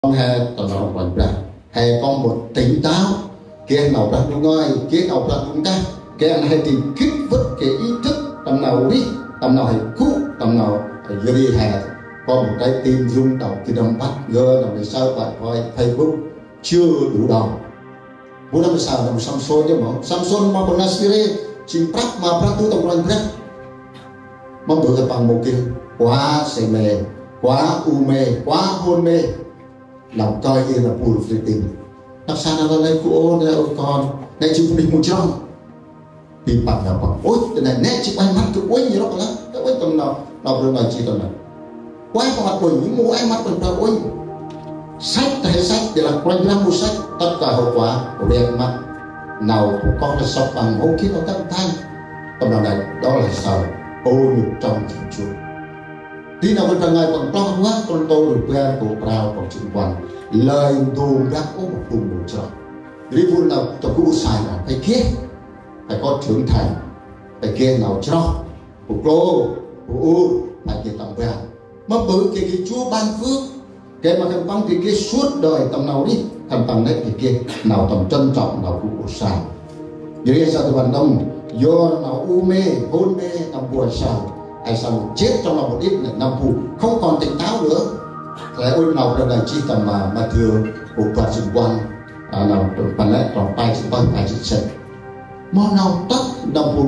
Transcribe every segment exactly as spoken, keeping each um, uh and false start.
He tâm nau Kôranh Brah, he có một tỉnh táo, geh nau Brah Ndu ngơi, geh nau Brah Ndu nkah, geh ăn he dâng gĭt vât geh ý thức tâm nau rêh, tâm nau he gŭ, tâm nau he yor ri he có một trái tim rung động khi tâm bắt gơ nau he search qua Facebook chưa đủ đâu. Bu năm sau năm Samsôn yơh mâu, Samsôn ma kon Nasiri, jêng prăp ma Brah Ndu tâm Kôranh Brah. Mâm bơh kơ păng mâu geh, quá say mê, quá u mê, quá hôn mê. Nau kơi i nau bu Philippin. Nau sa nau lơi gŭ ôh, nê ơ kon, nê jêng bunuyh mâu chroh. Bi păng nau păng ôh, tơ nê, nê jêng ueh măt gâp uănh, yor ôh lah, gâp uănh tâm nau, nau Brah Ndu ngơi jêh tâm nau. Ueh măt uănh, mâu ueh măt Kôranh Brah uănh. Săch, tơ he săch, ƀiălah Kôranh Brah mâu săch, tât kơ hậu quả, ueh măt. Nau bu koh nê sŏk păng mâu geh nau tâm thang. Tâm nau nê, đó là sao? Ô nhục trong chim chuông. Ri nau Kôranh Brah ngơi păng kloh ruah, Kôrintô rơh bar, kô prao, păng jêng puăn. Lơi ndô mbah ôh ma phung mâu chroh. Ri bu nau tâm gŭ sai nau, phải geh, phải có trưởng thành, phải geh nau chroh, bu klô, bu ur, phải geh tâm ban. Mâm bơh geh, geh Chúa ban phước, geh ma khân păng geh, geh suốt đời tâm nau rêh, khân păng nê geh, geh nau tâm trân trọng nau gŭ ur sai. Yor ri sa tâm ban đŏng, yor nau u mê, hôn mê, nau bu he sao, hay sao chết trong lòng một ít này, nau bu không còn tỉnh táo nữa. Lĕ ŭnh nau Brah Ndu ngơi jêh tâm, à, Mathiơ, bu bar jêng puăn, à, nau tâm ban lĕ, trong pai jêng pai, pai jêng sĭn. Mâu nau tât nâm bu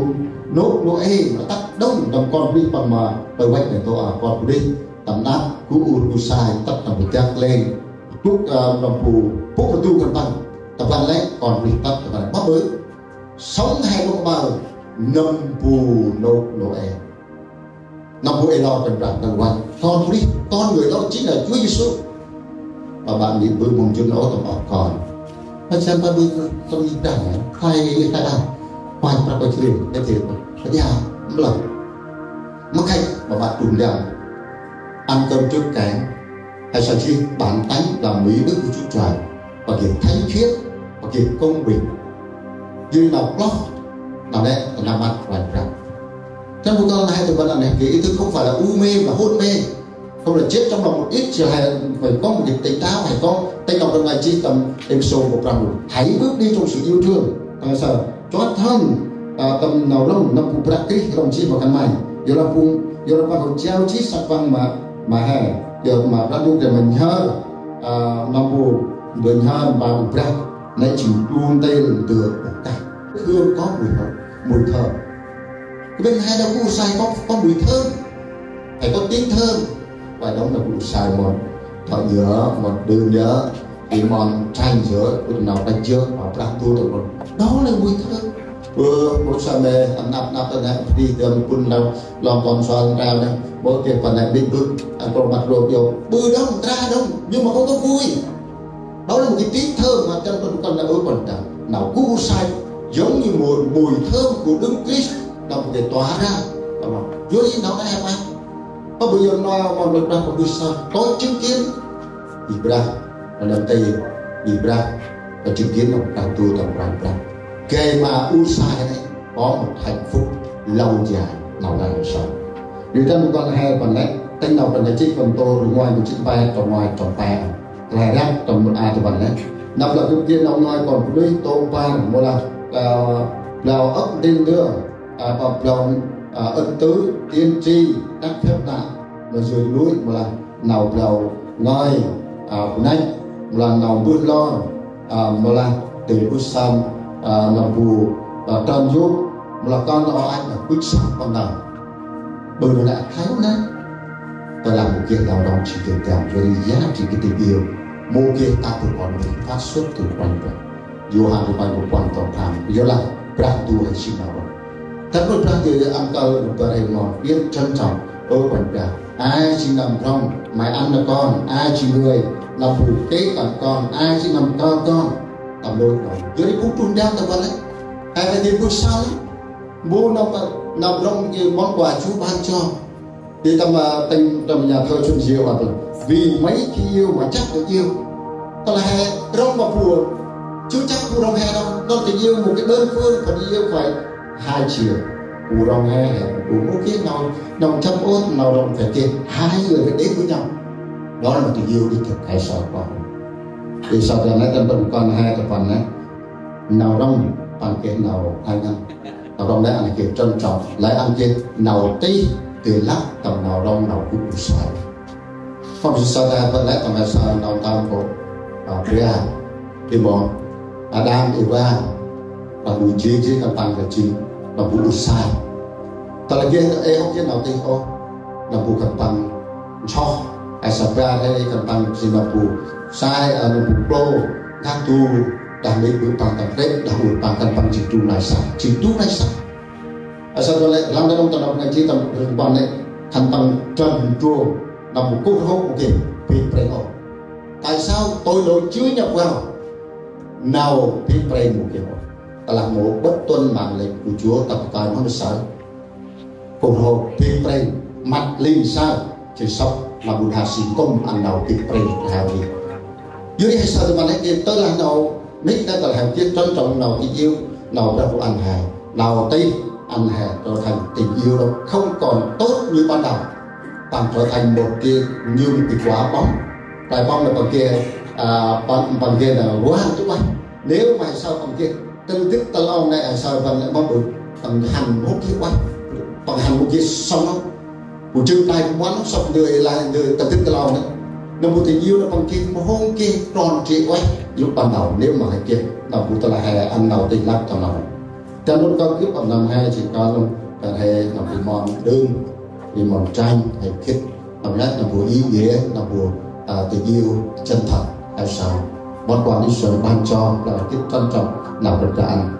Nô, Nôê, ma tât đŏng nâm kon bunuyh păng ma, ƀai văch nê tô, à, kon bunuyh tâm năp gŭ ur gŭ sai, tât nâm bu dak lêng, tŭk, à, nâm bu, bôk nâm du khân păng, tâm ban lĕ kon bunuyh tât tâm ban lĕ. Mâm bơh, sống hay mâu kơmau, nâm bu Nô, Nôê. Nâm bu ê lor Kôranh Brah tâm ban. Kon bunuyh, con người đó chính là Chúa Giêsu. Ƀa ƀă mĭn bơh mông jŭn ôh tâm oh kon. Ƀa săn ƀa bơh tâm ni Brah nê, khlay ni khlay đah. Khlay prăp kơ jrê, kơ jrê. Kơ jrê, mlâm. Mâu khlay, ƀa ƀă trŭm đao. Ăn cơm trước kén. Hay sao jêh bản tánh là mỹ đức của Chúa Trời. Ƀa geh thánh khiết, ƀa geh công bình. Jêh nau kloh, nau nê, tâm nau măt Kôranh Brah. Tâm bu kơl nê, tâm ban nê, geh ý thức không phải là u mê mà hôn mê. Không là chết trong lòng một ít, chỉ là phải có một cái tỉnh táo, phải có tỉnh táo trong ngày chi tâm em sâu một trăm. Hãy bước đi trong sự yêu thương. Tại sao? Chót hơn, à, tâm nau rŏng, nau bu Brah Krist rŏng jêh ma khân may. Yor lah bu, yor lah păng jao jêh săk păng ma, ma he. Yor ma Brah Ndu geh ma nhhơr, à, nau bu, ndơ nhhơr ma bu Brah. Nê jêng du ntil ndơ kah. Hương có mùi hương, mùi thơm. Kơ bên he nau bu sai có, có mùi thơm. Phải có tiếng thơm. Phải đŏng nau bu sai mâu, thơm dơ, mâu đưm dơ, i mâu chanh dơ, ŭch nau đăch dơ, ma Brah Ndu tâm rŏng. Đó là mùi thơm. Ơ, mâu sa mê, ăn năp năp tâm nê, phi tâm pŭn nau, lŏng kon sual ntrao nê, mâu geh păng nê, bĭt bưp, ăn klô măt rôp yô. Bưp đŏng, tra đŏng, nhưng mà không có vui. Đó là một cái tiếng thơm mà trong con, con đã ước còn đọc. Nau gŭ ur sai, giống như mùi, mùi thơm của Đấng Christ, nau bu geh tỏa ra. Yor ri nau nê he ƀă. Ơ, bu yor nau ma Brah Ndu ngơi, có chứng kiến. Ri Brah, nau nơm tê, ri Brah, có chứng kiến nau Brah Ndu tâm Kôranh Brah. Gay ma ur sai nê, có một hạnh phúc lâu dài, nau nê he sao. Yor tâm bu kơl nê he ƀă nê, tĭng nau Brah Ndu ngơi jêh Kôrintô rơh ngoai, bu jêng pe, trong ngoai, trong pe. Lĕ răk tâm mŭt a tâm ban lĕ. Nđâp lah gâp geh nau ngơi kon bunuyh tông păng, mâu lah, à, blau âk ntil ndơ, à, blau, à, ân tứ, tiên tri, đắc phép lạ, mâu dơi nuih, mâu lah nau blau ngơi, à, bunuyh, mâu lah nau mbơh lor, à, mâu lah tê ƀư săm, à, nau bu, à, trơn yôk, mâu lah kon nau ăt, à, bưp săm păng nau. Bơ nau nê, khlay nê. Tơ lah mâu geh nau rŏng jêng geh dam, yor ri giá trị cái tình yêu. Mâu geh ta bu kon bunuyh phát xuất từ Kôranh Brah. Yôhan rơh pe, bu puăn trong pham. Yor lah, Brah Ndu he jêng nau rŏng. Tâm Brah Ndu ăn kơl nơm bar ê mon, biết trân trọng, ơ Kôranh Brah. Ai jêng nơm rŏng, may ăn nau kon, ai jêng người, nơm bu kê tâm kon, ai jêng nơm kơl kon. Tâm lôch nơm. Yor ri bu trŭn đao tâm ban lĕ. Ai nê geh bu sai. Bu nơm, nơm rŏng geh món quà Chúa ban cho. Ri tâm, à, tĭng tâm nhà thơ Xuân Diệu bảo là: "Vì mấy khi yêu mà chắc được yêu." Tơ lah he rŏng ma bu, chưa chắc bu rŏng he đŏng. Nơm tình yêu một cái đơn phương, còn yêu phải hai chiều. Bu rŏng he, he bu mâu geh nau, nau chăm ôn, nau rŏng phải geh hai người phải đến với nhau. Đó là một tình yêu đích thực, hãy sao con. Ê, sau ta nê tâm tâm kon he ta păng nê. Nau rŏng păng geh nau hăng ngăn. Nau rŏng nê ăn geh trân trọng. Lĕ ăn geh nau tih, tih lăp tâm nau rŏng nau gŭ u sai. Păng sa ta păng lĕ tâm he sa nau tâm kô. Ê, bria. Ê, mâu. Ađam, Êva. Păng bu jêng jêng tâm păng kơ jêng. Păng bu u sai. Tơlah geh, ê, hŏ geh nau tih ôh. Nau bu khân păng nsoh, ê, sa bar he khân păng jêng nau bu sai, ê, nau bu klô, nau du, đah lĕ bu păng tâm krêp, đah bu păng khân păng jêng du nai sah, jêng du nai sah. Ê, sa bar lĕ, lăng đah nông tâm nau nai jêng tâm rơ̆ng păng lĕ, khân păng trần truồng, nau bu kŭp rhôk mâu geh, bêng prêng ôh. Tại sao tội lỗi chưa nhập vào? Nau bêng prêng mâu geh ôh. Tơlah mâu bất tuân mạng lệnh của Chúa, ta bu kai mâu saơ. Kôrô bêng prêng, măt ling saơ, jêh sŏk, nau bu đah sĭn kŭm ăn nau bêng prêng, đah hao ri. Yor ri he saơ tâm ban lĕ, tơlah nau, mĭn ta tơlah he geh trân trọng nau tih iêu, nau Brah bu ăn he, nau tih ăn he, trở thành tình yêu đó không còn tốt như ban đầu. Păng trở thành một cái, như một cái quả bóng. Trái bóng là păng geh, à, păng, păng geh là văng tu băng. Nếu mà he saơ păng geh, tĭng dĭt tơl ong nê, he saơ păng nê, mâu ƀư, păng hăn mâu geh ueh, păng hăn mâu geh sŏng ôh. Bu jêng tay bu ăn ôh, sŏk ndơ ê la ndơ, tĭng dĭt tơl ong nê. Nâm bu tình yêu nê păng geh, mâu hôm geh, tròn trịa ueh, yô̆ ban đầu, nếu mà he geh, nâm bu tơlah he ăn nau tih lăp tâm nau. Tâm nŭn kâo gâp ăn nâm he, jêng kâo nŭn, kâo he, nâm bu mon đơm, bu mon chanh, he gĭt, nâm lĕ, nâm bu ý nghĩa, nâm bu, à, tình yêu chân thật, hay sao? Món quà Đức Chúa ban cho là gĭt trân trọng, nâm bu ta ăn.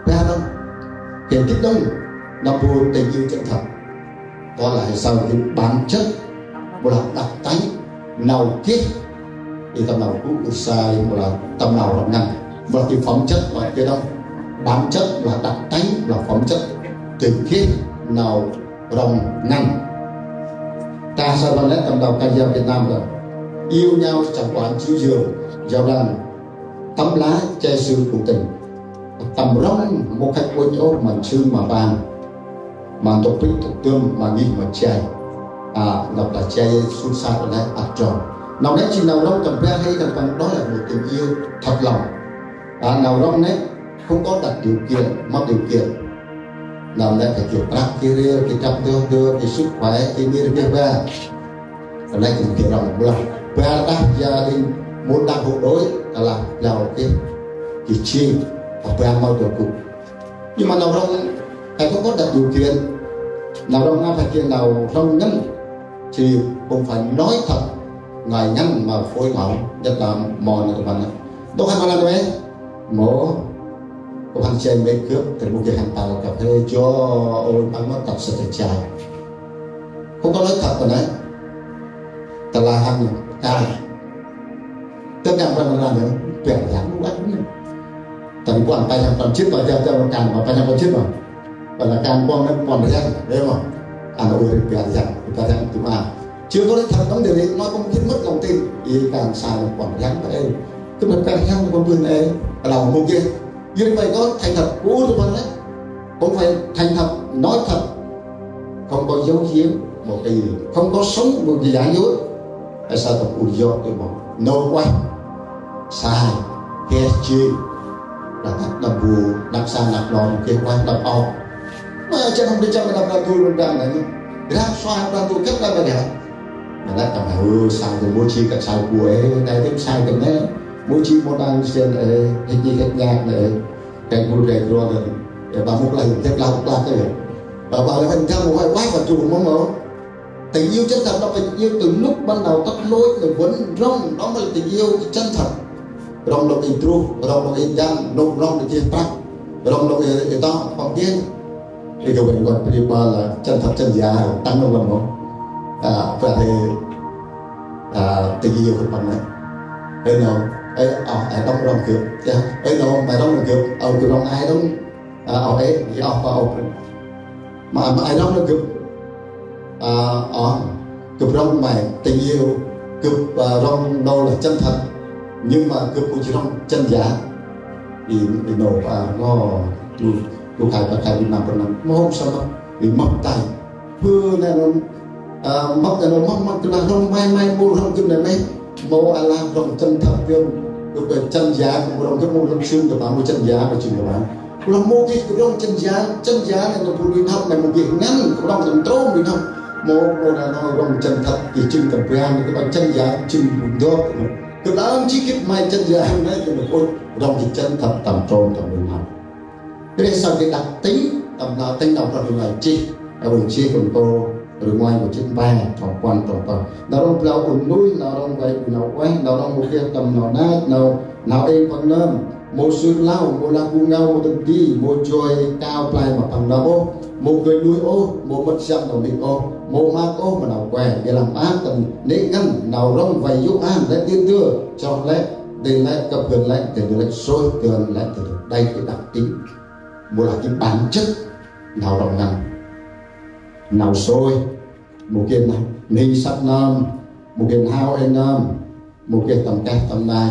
Ƀiă nŭn, he gĭt nŭn, nâm bu tình yêu chân thật. Đó là hay sao? Cái bản chất, mâu lah đặc tánh, nau geh, ê tâm nau gŭ u sai, mâu lah tâm nau rŏng ngăn. Mâu lah cái phẩm chất, mâu lah cái đó. Bản chất, mâu lah đặc tánh, mâu lah phẩm chất. Tình geh nau rŏng ngăn. Ta saơ păng lĕ tâm nau ca dao Việt Nam là: Yêu nhau chẳng quản chiến trường, giao đang tấm lá che sự cuộc tình. Tâm rŏng mâu khay uănh ôh, mân sưn ma pang, ma ntŭk prĭk ntŭk dơm, ma ngih ma jay. À, nđâp lah jay sŭt sat lĕ ăt jŏng. Nau nê jêng nau rŏng tâm bar he khân păng, đó là một tình yêu thật lòng. À, nau rŏng nê không có đặt điều kiện, mâu điều kiện. Nau nê phải geh prăk, geh rêl, geh drăp ndơ ndơ, geh sức khỏe, geh mir geh bar. Tâm nê geh rŏng, mâu lah bar đah gia đình, một đảng bộ đội, tơlah blao geh, geh jêng, ƀă bar mâu dŏ gŭ. Nhưng mà nau rŏng, ta không có đặt điều kiện. Nau rŏng nê phải geh nau rŏng ngăn. Thì cũng phải nói thật, ngại ngăn mà phối hợp, nhất là mâu nê tâm ban nê. Đŏk hăn mâu lah nê, mâu, tâm ban jay mê gâp, tâm bu geh hăn tâl cà phê, jŏ, ôi, ăn mâu tât sa ta jay. Không có nói thật rồi đấy. Tơlah hăn, à. Tơdah kan păng răng nê, păng răng lu ăt nê. Tơdah păng păng răng păng jêt, păng răng păng kan, păng răng păng jêt păng. Păng răng păng nê păng răng, ê mâu. Ăn ôi păng răng, păng răng tu ma. Chưa có nói thật, vấn đề đấy nó không thiết mất lòng tin. Ê kan sai păng răng ê. Cứ păng răng păng bưn ê, păng răng mâu geh. Yor ri phải có thành thật, ur tâm ban nê. Cũng phải thành thật, nói thật. Không có giấu giếm một cái gì, không có sống một cái giả dối. Tại sao ta ur yôk ê mâu? Nô ueh. Sai. Geh jêng. Lah tât nâm bu, năp sa năp lon, geh ueh năp ôh. Mâu jêng hŏm bi chăm năp năp du lŭn đăng nê. Rap sua năp du gâp năp nê. Nê năp tâm he, ơ, sai tâm mâu jêng kơt sai bu ê, nê tĭp sai tâm nê. Mâu jêng mâu đăng sĭn ê, hêt nhêk hêt nhak nê. Kêng bu kêng rua nê, ê, ƀă mâu lah, tĭp lah, lah tê. Ƀă, ƀă lah, hên găm mâu, ƀă, ƀă, ƀă, jŭ mâu mâu. Tình yêu chân thật đó, tình yêu từ lúc ban đầu tât lôch là vẫn rŏng, đó mới là tình yêu chân thật. Rŏng lŏk i druh, rŏng lŏk i dăn, rŏng, rŏng lŏk i prăk, rŏng lŏk i, i tŏ, păng geh. Ê, kơ ƀĕn ƀăt bri ƀă là chân thật chân giả, tăng nông lâm mô. À, và thì, à, tình yêu khân păng nê. Ê nô, ê, ơ, ê đŏng rŏng gâp, ya. Ê nô, mâu rŏng gâp, ơ, gâp rŏng ai đŏng, à, ơ, ê, ya, ơ, ơ. Mâu, mâu ai rŏng gâp, à, ơ, gâp rŏng mâu, tình yêu, gâp, à, rŏng nô là chân thật. Nhưng mà gâp ƀu jêng rŏng chân giả. Ê, ê nô, à, nô, tu, tu khai, pa khai, Việt Nam, Việt Nam, mâu hôm sao mâu, ê mâu tay. Bơ nê nô, à, mâu nê nô, mâu, mâu, kơ nê rŏng mâu, mâu, mâu rŏng gâp nê mâu. Mâu alah rŏng chân thật yơh. Gâp geh chân giả, mâu rŏng gâp mâu rŏng sưn gâp mâu chân giả, mâu chân gâp mâu. Lah mâu geh rŏng chân giả, chân giả nây nơh bu nuih n'hâm, nây mâu geh ngăn, rŏng tâm trôm nuih n'hâm. Mâu, mâu nây nơh rŏng chân thật, geh jâng tâm ban, gâp chân giả, jâng bu ndok. Gâp lah ăn chi gĭt may chân giả nây, gâp mâu rŏng geh chân thật tâm trôm tâm nuih n'hâm. Ri saơ geh đặc tính tâm nau, tĭng nau prăk rnglay jêh, ơ, ŭnh jêh kŏn tô, rnglay kŏn jêh pe, trong puăn trong pơh. Nau rŏng blau ŭnh nuih, nau rŏng vay ŭnh nau ueh, nau rŏng mâu geh tâm nau năch, nau, nau êng păng nơm, mâu sưr lau, mâu lah gu ngao, mâu tâm di, mâu joi kao play ma păng nơm ôh, mâu gơnh nuih ôh, mâu mât siăm nau mĭn ôh, mâu maak ôh ma nau kuê, ƀiălah maak tâm nê ngăn, nau rŏng vay yô̆ an, lĕ tiên dưa, chroh lĕ, dê lĕ, kăp gơnh lĕ, dê lĕ, sôih gơnh lĕ, dê lĕ. Đây cái đặc tính, mâu lah cái bản chất nau rŏng ngăn. Nau sôih, mâu geh nau nsing săk nơm, mâu geh nau êng nơm, mâu geh tâm keh tâm nai,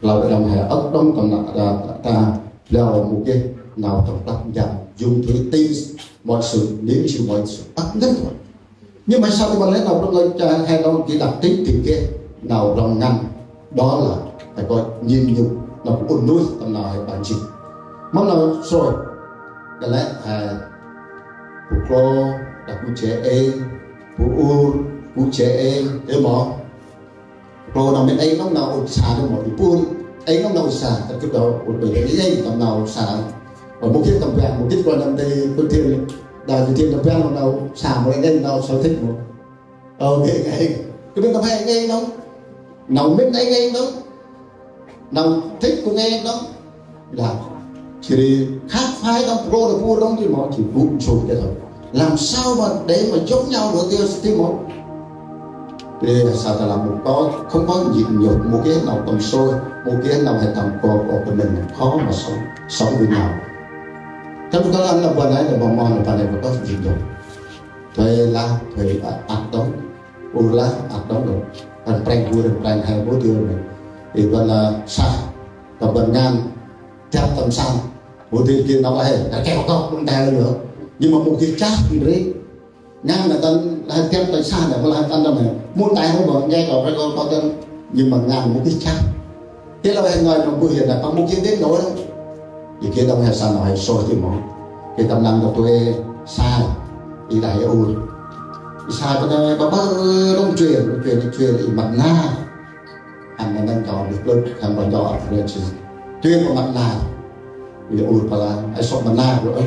lau đăm he âk đŏng tâm nau ta, ta, lau mâu geh nau tâm prăk njăp, dùng thể tin mọi sự, nếu như mọi sự âk ngăn thôi. Nhưng mà sau khi mà lĕ nau rŏng ngăn, cha hay nói cái đặc tính thì cái nau rŏng ngăn đó là phải có nhịn nhục, nau ŭnh nuih tâm nau he bản chất. Mâm nau sôih, cái lĕ he bu klô, đah bu che êng, bu ur, bu che êng, ê mâu. Klô nau mĭn êng nŏng nau ŭch sa nơh mâu, bu ur êng nŏng nau ŭch sa, ta gĭt đŏng ŭch ƀư êng tâm nau ŭch sa. Và mâu geh tâm ban, mâu geh klô nơm tê, bu thiêng, đah bu thiêng tâm ban nau sa mâu êng nau sở thích mâu. Ơ, geh êng. Kơ ƀĭn tâm he êng nŏng. Nau mĭn êng nŏng. Nau thích kơ êng nŏng. Lah, jêh ri khăp phải tâm klô tâm bu rŏng jêh mâu, jêh gŭ nsung jêh thôi. Làm sao mà để mà giống nhau được, jêh mâu. Ri sa ta lah mâu có, không có nhịn nhục, mâu geh nau tâm sôi, mâu geh nau he tâm kơ, kơ, kơ mình khó mà sống, sống với nhau. Trong đó là ban nây, là ban mâu, là ban nây có nhịn nhục. Thuê lah, thuê, à, ăt đŏng. Ur lah, ăt đŏng đŏng. Răng preng bu, răng preng he bu dơi nây. Ê, ban lah sah, tâm ban ngăn, jăp tâm sah. Bu dơi geh nau he, răng keo kok, đŏng đe lơi. Nhưng mà mâu geh chah, ri. Ngăn nây tâm, lah jăp tâm sah nây, mâu lah tâm đŏng nây. Mâu đe lơi, mâu nghe kok, kok, kok, kok. Nhưng mà ngăn mâu geh chah. Geh lah he ngơi nau bu hiên nây, păng mâu geh đêng nau. Ê, geh đŏng he sa nau he sôih jêh mâu. Geh tâm năng kơ thuê sa, ê đah ê ur. Ê sa păng nây, păng ƀă, ơ, đŏng chuyên, đŏng chuyên, đŏng chuyên, ê măt na. Hăn nây nâng kâo đŏng klŭt, hăn ƀă jŏ, ơ, chuyên, chuyên păng măt na. Ê ur păng lah, ê sŏk măt na, bro, ơ.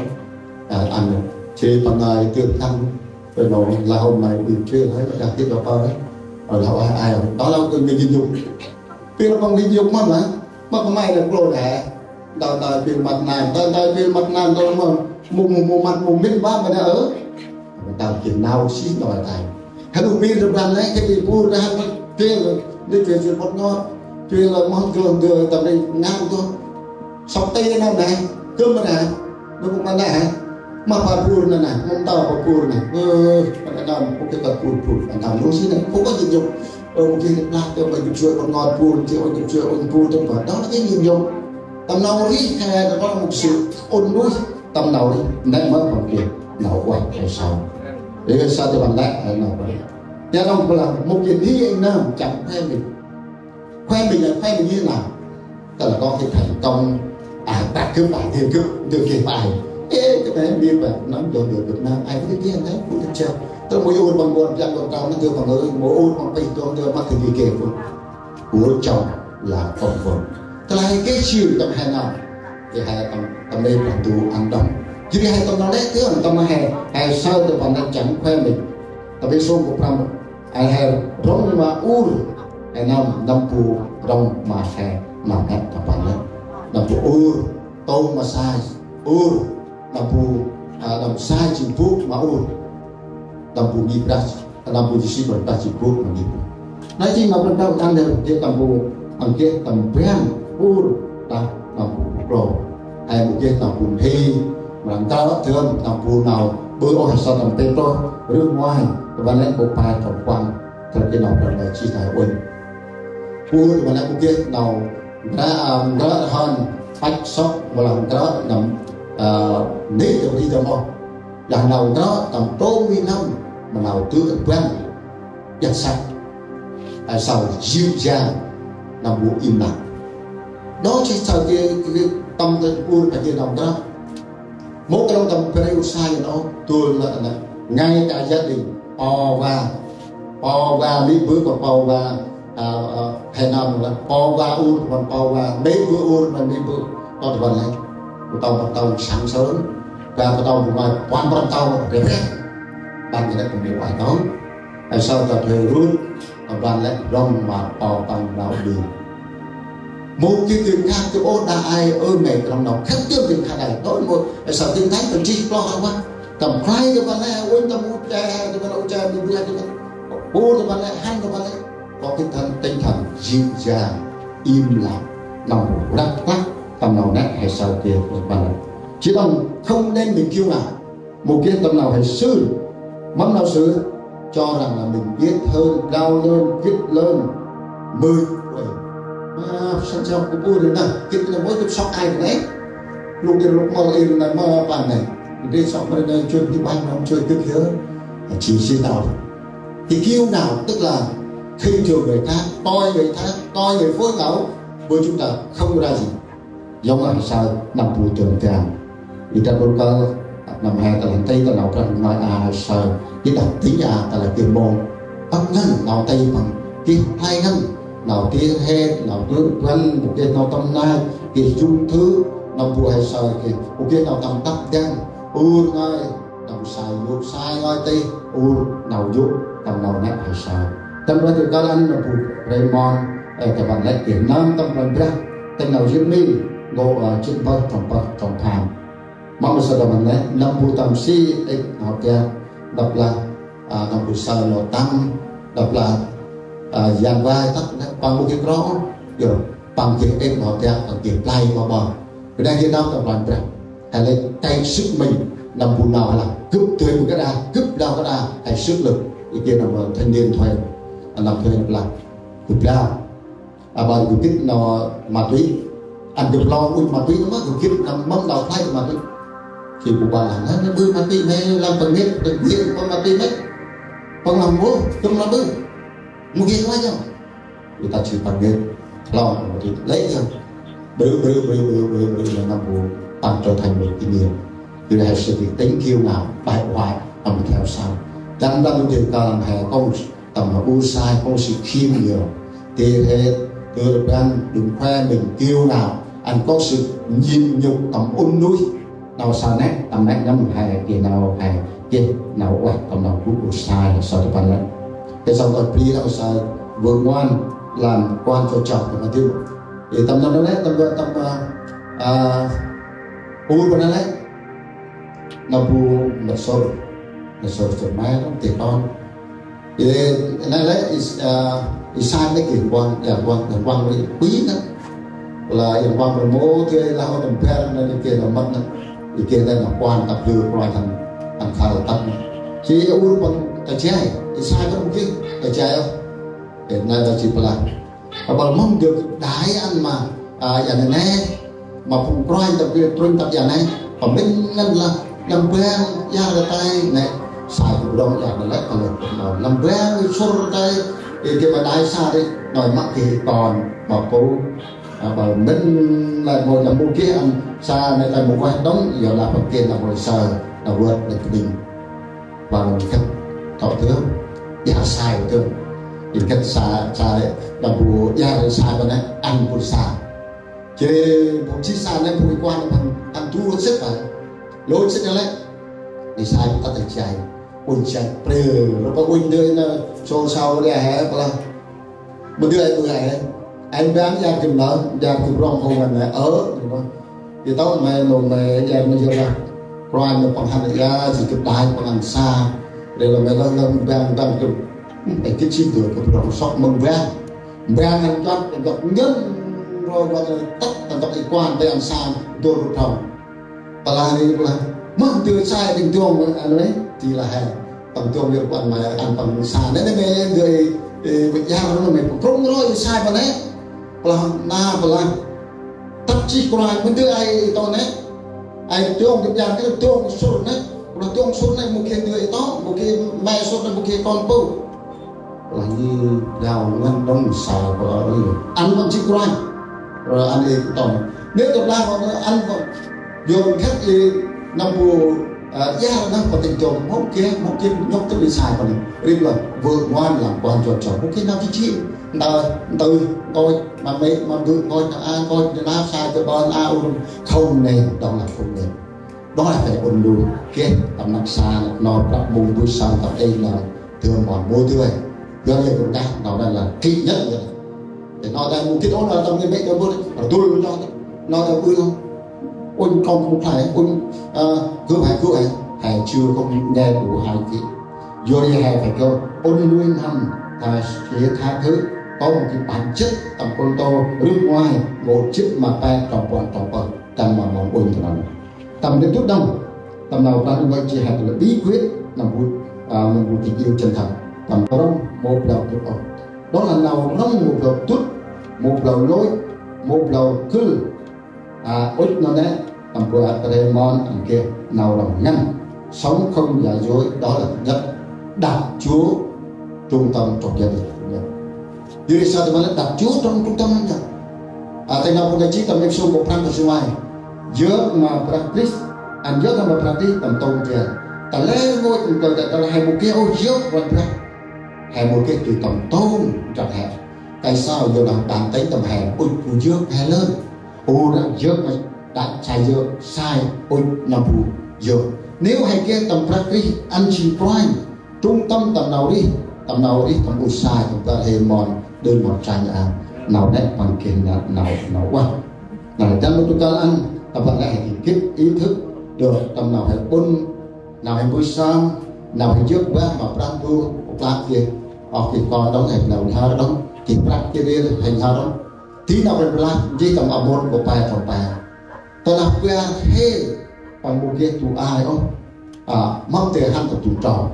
À, ăn, jêh păng nây, tưm thăng, bơ nô, lah hôm nay, ê chuyên, hơi, đah gĭt đŏng păng, ơ. Ơ, lah, ơ, ai, đó là cái mình nhục. Pil păng nhịn nhục mâm lah. Mâm păng may lah klô đe. Ntơm ntơm pil măt na, ntơm ntơm pil măt na, ntơm mâm mâu, mâu, mâu măt mâu mĭn ƀă mâu nê ơ. Ntơm geh nau sih nau tay. Hăn u pil tâm ban lĕ, geh pil bu, geh hăn pil, nê pil pil bŏt ngot. Pil lah mâu geh, geh tâm nê ngăn tuh. Sŏk tê nau nê, gŭm nê, nê gŭm nê. Mâm pa bur nê nê, mâm tao pa bur nê. Ơ, pa nê nê, mâu geh ta bur bur, pa nê nê, lu sih nê, mâu geh nhịn nhục. Ơ, mâu geh lah, tơ mâu geh chuê bơh ngot bur, tơ mâu geh chuê ŭnh bur, tơ mâu. Đó là cái nhịn nhục. Tâm nau ri, he, đó là một sự ôn nuôi. Tâm nau ri, nê mâu geh nau ueh, he sao. Ri, he sao tơ mâu lĕ, he nau ueh. Nha nông, là một cái đi, anh nè, chẳng khoe mình. Khoe mình là khoe mình như thế nào? Tức là có cái thành công, à, ta cứ phải theo cứ, theo cái bài. Ê, cái này biết là nắm được, được Việt Nam, ai cứ kia thế, cũng được chưa? Tức là mâu ur păng ur, păng ur, tao nó đưa păng ur, mâu ur păng păng ur, đưa mắt thì đi kê păng. Của chồng là con vợ. Tức là hai cái siêu tâm he nau. Thì he tâm, tâm lê păng tu ăn đóng. Chứ hai tâm nau lê, cứ tâm he, he sao tơ păng nây chẳng khoe mình. Tâm lê sông của păng Ai he rŏng ma ur, he nơm, nơm bu rŏng ma he, nơm he ta păng lĕ. Nơm bu ur, tông ma sai, ur, nơm bu, à, nơm sai jêng bu ma ur. Nơm bu ngih brah, nơm bu jêh si brah jêng bu ma ngih brah. Nây jêng nơm brah ăn he, jêng nơm bu, ăn geh tâm ban, ur, đah, nơm bu klô. Ai mâu geh nau bu nthi, mâu nau ntrơ dơm, nau bu nau, ƀư ôh he sa tâm Pêtrôs, rưh ngoai, tâm ban lĕ kô̆ pe trong păng, trong geh nau brah nây jêh tay uănh. Bu tâm ban lĕ mâu geh nau, ntrơ, à, ntrơ hăn, păch sŏk, mâu lah ntrơ nau, à, nê tâm ri tâm ôh. Lah nau ntrơ tâm trôm nuih n'hâm, mâu nau tŭ tâm ban, jăt săk. He saơ jêng jang nâm bu im lặng. Đó jêh saơ geh, geh tâm ta ur ta geh nau ntrăp. Mâu krŏng tâm Êphêsô sa, you know, dôl nây, nây, ngay cả gia đình, pô va. Pô va, mê̆ bơ̆, pô, pô va, à, à, he nâm lah, pô va ur, pô, pô va, mê̆ bơ̆ ur, pô, mê̆ bơ̆. Tât tâm ban lĕ, bu tât, bu tât săng sơm, ba bu tât bu mai, puăn prăm tât, rêh rêh. Ban lĕ bu mê̆ va tât. He saơ ta thuê rut, ban lĕ rŏng ma pô păng nau đưm. Mâu geh dơi khăp, geh ôh đah ai ơ mê̆, krŏng nau khăp dơm dơi khăp đah ai. Đŏng mâu, he saơ Kinh Thánh tâm jêh kloh rŏng ma. Tâm khlay ta ban lĕ, uănh tâm u che, ta ban u che, mê̆ bơ̆ ta ban, bu ta ban lĕ, hăn ta ban lĕ. Có cái thần, tinh thần dịu dàng, im lặng, nau răp klăk, tâm nau nĕ he saơ geh ta ban lĕ. Jêh đŏng không nên mình kiêu ngạo. Mâu geh tâm nau he sư. Mâm nau sư? Cho rằng là mình biết hơn, đau hơn, gĭt hơn, mười tuổi. Ma, săn sŏk kŭp ur nây, gĭt nây mâu gĭt sŏk ai nây. Lŭk i lŭk mâl i nây ma păng nây. Gĭt sŏk mrê nây, chun di băng nông, chun gĭt yơh. Jêh, jêh đŏng. Thì kiêu ngạo tức là khinh thường người khác, coi người khác, coi người phước hậu, với chúng ta không ra gì. Yơn lah he saơ nâm bu dơm dam. I tâm bu kơl, nâm he ta lah nti ta nau Brah ngơi a he saơ. I tâm tĭng a ta lah geh mông. Ăp ngăn nau nti păng geh play ngăn. Nau geh he, nau geh băn, geh nau tâm nai, geh jŭm thư̆, nâm bu he saơ geh, geh nau tâm tăp dăng, ur ngơi. Tâm sai lŭk sai ngơi tih, ur nau yô̆, tâm nau nĕ he saơ. Tâm Brah geh kơl ăn nâm bu Raymond, ơ, ta ban lĕ geh năm tâm Brah Brah, tâm nau jêng mê̆, ngô, ơ, jêng bơh, trong bơh, trong pham. Mâm saơ ta ban lĕ, nâm bu tâm si, êk, nau geh, đăp lah, à, nâm bu saơ nau tâm, đăp lah, à, yan vai tăp, nĕ, păng bu geh krŏng, yơh, păng geh êk, nau geh, păng geh play, ma bơh. Bơ nây geh năm tâm Brah Brah. He lĕ cậy sức mình, nâm bu nau lah. Gâp dơi bu kơt a, gâp đao kơt a, he sức lực. I geh nâm thanh niên thuê, nâm thuê lah. Gâp đao. Aƀaơ gâp gĭt nau ma túy. Ăn gâp lŏ ŭch ma túy nâm, gâp gĭt nâm mâm nau play ma túy. Jêh bu ƀon lah, nây, nây ƀư ma túy nây, lăm păng mê̆, păng gĭt, păng ma túy nây. Păng lah mâu, gâp lah ƀư. Mâu geh ma yơh. Người ta chỉ bằng nghề lo một cái lấy thôi. Bự, bự, bự, bự, bự, bự là nó buộc tăng trở thành một kinh nghiệm. Thì là sự việc tính kiêu ngạo, bại hoại, ăn theo sau. Đâm ra một điều cần hè công, tâm là u sai, có sự khiêm nhường. Thì thế, tự ban đừng khoe mình kiêu ngạo, ăn có sự nhịn nhục, tâm ôn núi. Nau sa nĕ, tâm nĕ nâm he, geh nau he, geh nau ueh, tâm nau gŭ u sai, saơ tâm ban lĕ. Geh saơ tâm bri nau saơ vơ̆ ngoan, lăm kuan cho chok tâm bri. Geh tâm nau nĕ, tâm, tâm, a, a, ur ban lĕ. Nau bu mât sôr, mât sôr sôr mai, tâm tih ton. Ê, nây lĕ, i, a, i sai nĕ geh kuan, ya kuan, ya kuan ri pin nĕ. Lah ya kuan ri mâu, geh lah hŏ tâm ber nĕ, i geh lah mât nĕ. I geh nĕ lah kuan tăp lư kuan tâm, tâm khal tăp nĕ. Jêh ur păng ta jay, i sai păng geh, ta jay ôh. Ê, nây lah jêh păng lah. Aƀaơ mâm dơi đai ăn ma, a, ya nê nê. Ma phung kruanh tăp geh trŭnh tăp ya nê. Păng mĭn ngăn lah, nâm bang, ya rơ tay, nê. Sai gâp rŏng ya rơ lĕ, păng lĕ, nâm bang, sŭr rơ tay, ê, geh ma đai sa ri, nơh mă geh kon, ma pô. Aƀaơ mĭn lah, mâu, nâm mâu geh ăn, sa nê tay mâu ueh đŏng, ya lah păng geh nâm mâu saơ, nâm vơt, nâm kƀĭn. Păng gĭt, tŏ tơm, ya sai tơm. Gĭt sa, sai, nâm bu, ya sai păng nê, ăn bu sa. Jêh, bu jêh sa nê, bu i kuan păng, ăn du sĭt păng. Lôch sĭt nê lĕ. I sai păng tăt i jay. Ŭnh jay, pre, rơpa ŭnh dơi nê, sô sau ri he, păng lah. Mâu dơi ai ƀư ai. Anh bang ya gĭt nơh, ya gĭt rŏng hô ngăn nê, ơ, gĭt nơh. Gĭt tâo may, nô may, ya mâu dơi lah. Kruanh nô păng hăn ya, jêh gĭt đai păng ăn sa. Ri lah may lah, lah bang, bang gĭt. Ê, gĭt jêh dơi gâp rŏng sŏk mơ̆ng bang. Bang ăn chot, gâp ngăn, rŏ, gâp tăt, gâp i kuan, bang ăn sa, dôl rŭt rŏng. Păng lah ri păng lah. Mâm dơi sai đĭng dông, ăn nê, di lah he. Păng dông ri păng may ăn păng sa. Nê, nê, nê, dơi, ê, bơ̆ yar nô may păng krŭng roi sai păng nê. Păng lah, na, păng lah. Tăt jêh kruanh, mâm dơi ai tâo nê. Ai dông, gâp yar, gâp dông sŭr nê. Păng lah dông sŭr nê, mâu geh dơi tâo, mâu geh may sŭr nê, mâu geh kon pô. Lah i rau ngăn đŏng sa kơ ơi. Ăn ƀăn jêh kruanh. Rồi ăn i tong. Nê tơlah ăn ƀăn. Yor khât i năm bu, a, ya nơh pơtĭng dŏng. Mâu geh, mâu geh nhŏk tơ i sai kơ nê. Rim lah vơ̆ ngoan lah kuan jŏt jŏt. Mâu geh nau jêh jêh. Ntơ, ntơ, ngơi, ma mê̆, ma bơ̆, ngơi, na a, ngơi, na sai kơ ƀon a ur. Không nên, đó là không nên. Đó là phải ôn lu. Geh tâm năk sa, năk nor, prăp mông, bui sa, tâm ê nor. Thưa mòn mô thưa. Thưa lê công tác, nó đang là kỹ nhất rồi. Để nó đang mục đích ôn là tâm niệm mệnh tâm bớt. Rồi tôi nó, nó đang ôn không? Ôn không, không phải, ôn, ờ, cứ phải, cứ phải. Hãy chưa không nghe đủ hai kỹ. Yor ri hãy phải kêu ôn lu năm, ta sẽ tha thứ. Có một cái bản chất tâm con tô, nước ngoài, một chiếc mà pe, trong quan, trong quan. Tâm mà mong ôn cho nó. Tâm đến tút đăng, tâm nau Brah Ndu ngơi jêh he tơlơi bí quyết, năm bu, a, năm bu tình yêu chân thật. Tâm rŏng mâu blao tút ôh. Đó là nau rŏng mâu blao tút, mâu blao lôch, mâu blao kưl. A, ŭch nau nê, tâm bu a tre mon, tâm geh nau rŏng ngăn. Sống không giả dối, đó là thứ nhất. Đặt Chúa trung tâm trong gia đình của mình. Yor ri sa tâm lĕ đặt Chúa trong trung tâm hăng. A, tơ nau păng jêh tâm Êphêsô kô̆ prăm kô̆ sĭn nguay. Yơk ma Brah Krist, ăn yơk ma Brah Krist tâm tông tria. Ta lĕ ngôch tâm tông tria, ta lĕ he mâu geh ôh yơk Kôranh Brah. He mâu geh tui tâm tông tria he. Tại sao? Yor lah bản tính tâm he, ŭch bu yơk he lơn. Ur năk yơk ma, đă sai yơk, sai ŭch nâm bu yơk. Nếu he geh tâm Brah Krist ăn jêng kruanh, trung tâm tâm nau rêh, tâm nau rêh, tâm ur sai, tâm Brah Hêmôn, đơn một tranh a. Nau nê păng geh nau, nau, nau ueh. Nau dăn mâu tŭ kăl ăn, tâm Brah Hêmôn geh ý thức được tâm nau he ƀŭn, nau he mbơh sơm, nau he yơk bah ma Brah Ndu, klak geh, oh geh kon đŏng, he nau nhhar đŏng, geh prăk geh rêl, he nhhar đŏng. Di nau Brah Ndu lah, jêh tâm Amôn kô̆ pe trong pe. Tơlah bar hê, păng mâu geh du ai ôh. A, mâm tê hăn tâm du trâu.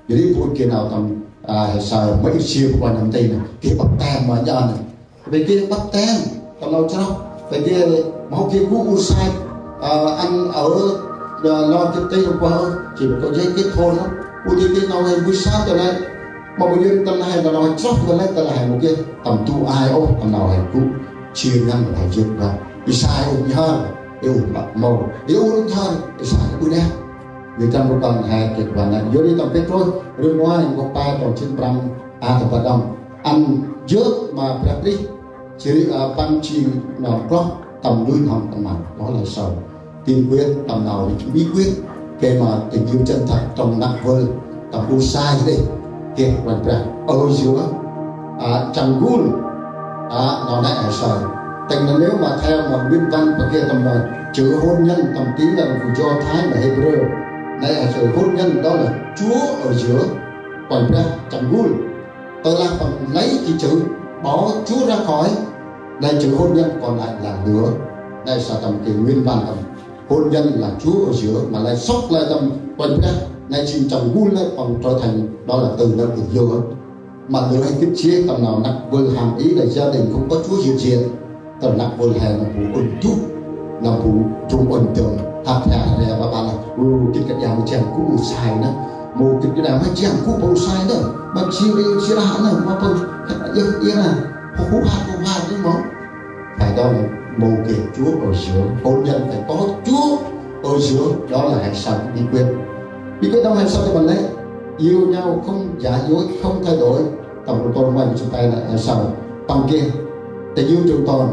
Yor ri bu geh nau tâm, a, he saơ, ma i sia bu nâm tê nê. Geh băp tem ma nhan nê. Bê geh băp tem, tâm nau chroh. Bê geh mâu geh gŭ ur sai, a, ăn aơ, a, lor gĭt tê nâm bu aơ. Jêh bê kơt jêh geh thôn nê. U di geh nau he mbơh sơm tơ nê. Ma bu yơk tâm nau he, tâm nau he chroh tơ nê, tơlah he mâu geh tâm du ai ôh, tâm nau he gŭ. Chia ngăn he yơk bah. I sai ŭch nhhar, i ŭch băk mâu. I ŭch nhhar, i sai ŭch nê. Yor tâm bu kăn he geh bah nê. Yor ri tâm Pêtrôs, rơh nguay, kô̆ pe, trong jê̆t prăm, a, tâm bar đŏng. Ăn yơk ma Brah Krist, jêh ri, a, păng jêng nơm kloh, tâm nuih n'hâm tâm măng. Đó là sao? Tiên quyết, tâm nau bí quyết, geh ma tình yêu chân thật trong năk vơl, tâm ur sai dê, geh Kôranh Brah. Ở giữa, à, chăn gul, à, nau nê he saơ. Tênh nê nếu mà theo mà nguyên văn và geh tâm, à, chữ hôn nhân, tâm tín là của Do Thái và Hebrew. Nê he saơ hôn nhân đó là Chúa ở giữa, Kôranh Brah chăn gul. Tơlah păng lấy cái chữ bỏ Chúa ra khỏi, lấy chữ hôn nhân còn lại là lửa. Nê saơ tâm cái nguyên văn tâm hôn nhân là Chúa ở giữa, mà lại sốc lại tâm Kôranh Brah, nê jêng chăn gul nê păng trở thành đó là từ nơm từ giữa. Mà lửa hay tiếp chiếc tâm nau năk vơl hàm ý là gia đình không có Chúa hiện diện. Tâm năk vơl he nơm bu ŭnh tŭ, nơm bu trùng ŭnh tơm, hăt hăt he ba ba lah, u, gĭt kơt yau ma jang gŭ ur sai nê, mâu gĭt kơt yau ma jang gŭ bu ur sai nê, ma jêng ri ur sai nê, ma păng, yơh, yơh nê, hŭ hŭ hăt hŭ hăt nê mâu. Phải đó là mâu geh Chúa ở giữa, hôn nhân phải có Chúa ở giữa, đó là he saơ bí quyết. Bí quyết đó he saơ tâm lĕ, yêu nhau không giả dối, không thay đổi, tâm hồn tôi mà chúng ta là he saơ, păng geh, tình yêu trường tồn,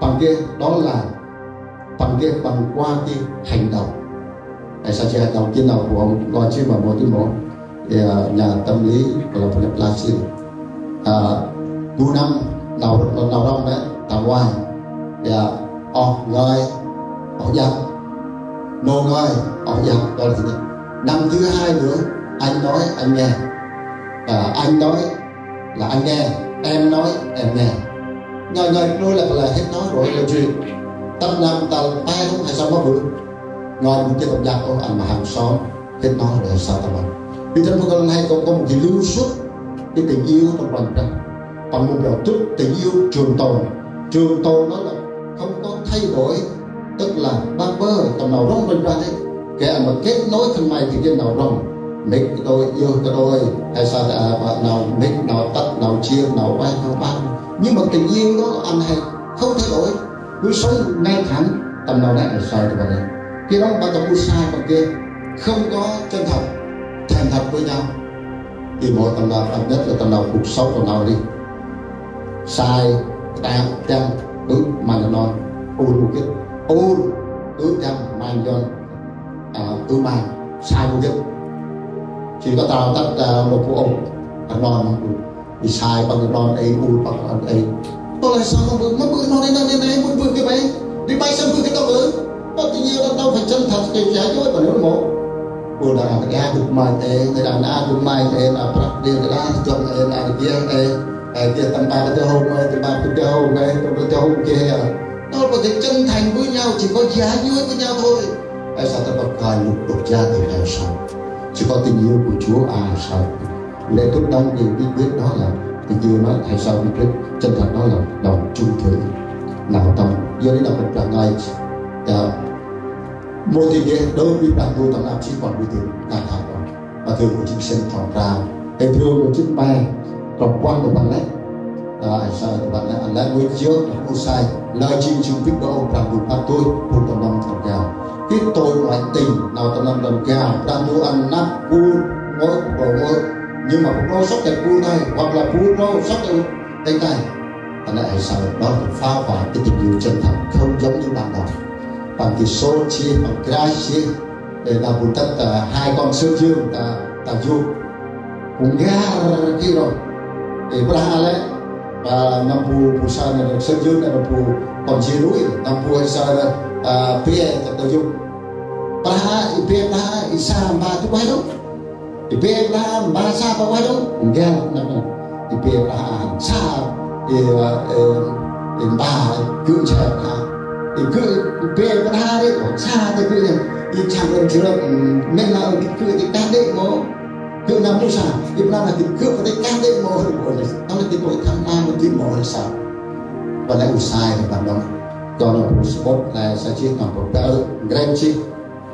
păng geh, đó là păng geh păng qua cái hành động. He saơ jêh hành động, jêh nau bu hŏ, nau jêh ma mâu tŭ mâu. Ya, nhà tâm lý, hoặc là păng plastic. À, du năm, nau, nau rŏng nê, tâm nguay. Ya, oh ngơi, oh iăt. Nô ngơi, oh iăt, đó là thứ nhất. Năm thứ hai nữa, anh nói, anh nghe. À, anh nói, là anh nghe, em nói, em nghe. Ngơi, ngơi, nói là, là hết nói rồi, là chuyện. Tâm năm, tâm pe, không phải sao mà bự. Ngơi, mâu geh tâm iăt, ô, ăn ma hàng xóm, hết nói rồi, sao tâm ăn. Vì thế mà con hay có, có một cái lưu suất, cái tình yêu trong lòng ta. Còn một biểu thức tình yêu trường tồn. Trường tồn đó là không có thay đổi, tức là bác bơ, tâm nau rŏng rênh rang ấy. Kẻ mà kết nối thân mày thì cái nau rŏng. Mệt đôi, yêu cái đôi, hay sao ta, à, nau mệt, nau tật, nau chia, nau oai, nau băng. Nhưng mà tình yêu đó anh hay không thay đổi. Cứ sống ngay thẳng, tâm nau nét là sai cho bạn ấy. Khi đó bạn có sai bằng kia, không có chân thật, thành thật với nhau. Thì mỗi tâm nau, nhất là tâm nau cuộc sống của nau đi. Sai, ta, chăng, ư, mà nó nói, ur, mục đích, ur, ư, chăng, mà nó nói, à, ư, mà, sai, mục đích. Chỉ có tao tắt, à, một phút ôm, à, non, bị sai, bằng non, ê, ur, bằng non, ê. Tôi lại sao không bự, nó bự, nó đây, nó đây, nó bự, bự cái máy. Đi bay sao bự cái tao bự. Có tình yêu đâu, đâu phải chân thật, cái giả dối mà nếu mổ. Ur, đang ăn cái ác, được mai, ê, người đàn áp, được mai, ê, là prap, điều, cái đá, được, ê, là cái kia, ê. Ê, kia tâm ba cái hông, ê, tâm ba cái hông, ê, tâm ba cái hông kia, ê. Đó có thể chân thành với nhau, chỉ có giả dối với nhau thôi. Tại sao ta bật coi lục độc gia thì làm sao? Chỉ có tình yêu của Chúa à sao? Lễ tốt đón điều bí quyết đó là tình yêu nói, tại sao bí quyết chân thật đó là lòng trung thủy, lòng tâm. Do lý do mình phải nói, à, một tình yêu đối với bạn tôi tâm áp chỉ còn với tình cảm thật đó. Matthêô mười chín, trong trang. Ê, Matthêô mười chín, bài trong quan của bạn đấy. À, anh sai của bạn đấy, anh lẽ mới trước, anh sai. Lời Chúa Giêsu Krist đó, ông Brah Ndu bắt tôi, phung tâm lòng tâm gạo. Cái tội ngoại tình, nau tâm lòng tâm gạo, Brah Ndu ăn nắp, bu, ngôi, ngôi, ngôi. Nhưng mà bu sốc cái bu này, hoặc là bu sốc cái tay này. Anh lẽ anh sai, đó là phá hoại cái tình yêu chân thật, không giống như ban đầu. Bằng cái số chia, bằng cái chia, để ta bù tắt, à, hai con Sơn Dương, ta, ta du. Cũng gar khi rồi. Ê, Brah a lĕ, à, năm bu, bu sa nè, Sơn Dương nè, năm bu, còn chia núi, năm bu hay sa nè, à, bê, ta, ta du. Brah a, ê, bê, Brah a, ê, sa, ba, tu, ba, đâu. Ê, bê, Brah a, ba, sa, ba, ba, đâu. Gar, năm, năm. Ê, bê, Brah a, sa, ê, ê, ê, ba, gŭ, sa, Brah a. Ê, gŭ, ê, bê, Brah a, ê, sa, ta gŭ, ê, ê, chang, ê, chang, ê, men la, ê, gŭ, ê, ta, đê, mô. Gŭ năm mô sa, ê, bla na gŭ, gŭ, ê, ta, đê, mô, ê, mô, ê, ta, đê, mô, tham lam, ê, đê, mô, ê, sa. Bla na u sai, ê, bla na. Gŭ năm mô sa, bôt, la, sa, chih, năm mô, bla, ê, ngrem, chih.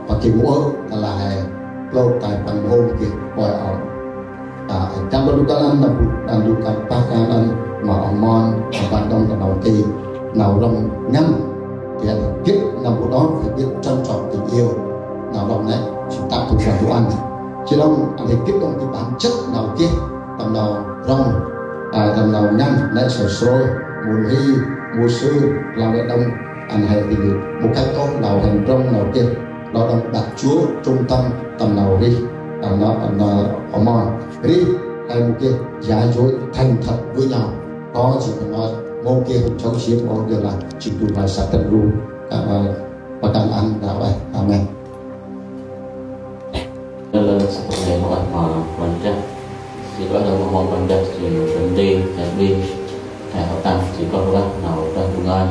Bla, gŭ, mô, ê, la, ê, plôk, tai, păng, mô, ê, gŭ, boi, âu. À, trong Luka ăn, nau bu, ăn Luka pah kan ăn, ma oh mon, a, ban đŏng ta nau ti, nau rŏng ngăn. Thì ăn gĭt nau bu đó, phải biết trân trọng tình yêu. Nau rŏng nê, chỉ tặng thuộc vào đồ ăn. Chứ không, ăn thì gĭt đŏng cái bản chất nau gĭt, tâm nau rŏng, à, tâm nau ngăn, nê sơ sơ, mùn hi, mùa sương, lau lê đông, ăn hay thì một cách tốt, nau rŏng, nau gĭt. Đó là đặt Chúa trung tâm tâm nau rih, tâm nau, tâm nau oh mon. Rih, hay một cái giả dối thành thật với nhau. Có gì phải nói, một cái hùng chống chiếm, một cái là chịu tù, phải sát tận ru. Cảm ơn và cảm ơn đạo ấy. Amen. Lơ lơ, sắp ngày hôm nay mà quan trọng. Xin có lời mong quan trọng, xin vấn đề, hãy đi, hãy học tăng, xin có các bạn nào trong tương lai.